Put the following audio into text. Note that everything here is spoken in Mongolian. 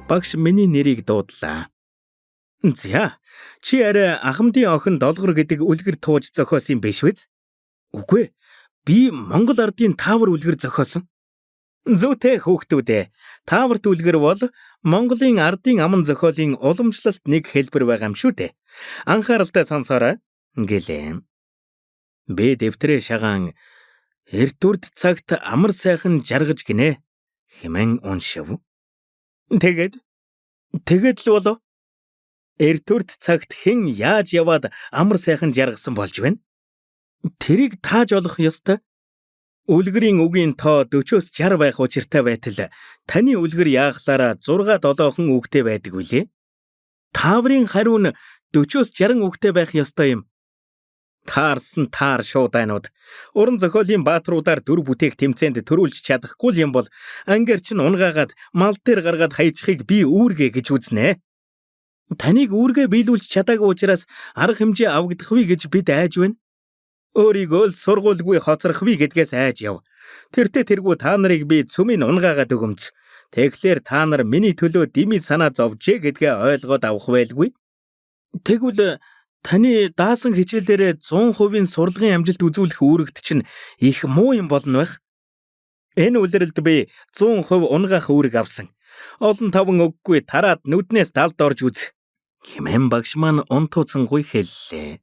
Багш миний нэрийг дуудлаа. За, чи арай Ахмадын охин Долгор гэдэг үлгэр тууж зохиосон юм биш биз? Үгүй ээ. Би Монгол ардын таавар үлгэр зохиосон. Зүйтэй хүүхдүүд ээ. Тааварт үлгэр бол Монголын ардын аман зохиолын уламжлалт нэг хэлбэр байгаа юм шүү дээ. Анхааралтай сонсоорой гэлээ. Би дэвтрээ шагаан эрт үрд цагт амар сайхан жаргаж гинэ хэмээн уншив. Тэгээд тэгээд л болов. Эрт үрд цагт хэн яаж яваад амар сайхан жаргасан болж байна? Тэрийг тааж олох ёстой. Үлгэрийн үгийн тоо 40-оос 60 байх учиртай байтал таны үлгэр яахлаараа 6 7хон үгтэй байдаг билээ. Тааврын хариу нь 40-оос 60 үгтэй байх ёстой юм. Таарсан таар шуудайнууд. Уран зохиолын баатруудаар дүр бүтээх тэмцээнд төрүүлж чадахгүй юм бол ангиар чинь унгаагаад мал дээр гаргаад хаячихыг би үүргээ гэж үзнэ. Таныг үүргээ биелүүлж чадаагүй учраас арга хэмжээ авагдах вэ гэж бид айж байна. Өөрийгөө л сургуульгүй хоцрох вэ гэдгээс айж яв. Тэртээ тэргүй та нарыг би цөмийн унгаагаад өгөмц. Тэгэхээр та нар миний төлөө дими санаа зовжээ гэдгээ ойлгоод авах байлгүй. Тэгвэл таны даасан хичээлээрээ 100%-ийн сурлагын амжилт үзүүлэх үүрэгт чинь их муу юм болно байх. Энэ улиралд би 100% унгаах үүрэг авсан. Олон таван өггүй тараад нүднээс далд орж үз. Хэмээн багш маань унтууцангүй хэллээ.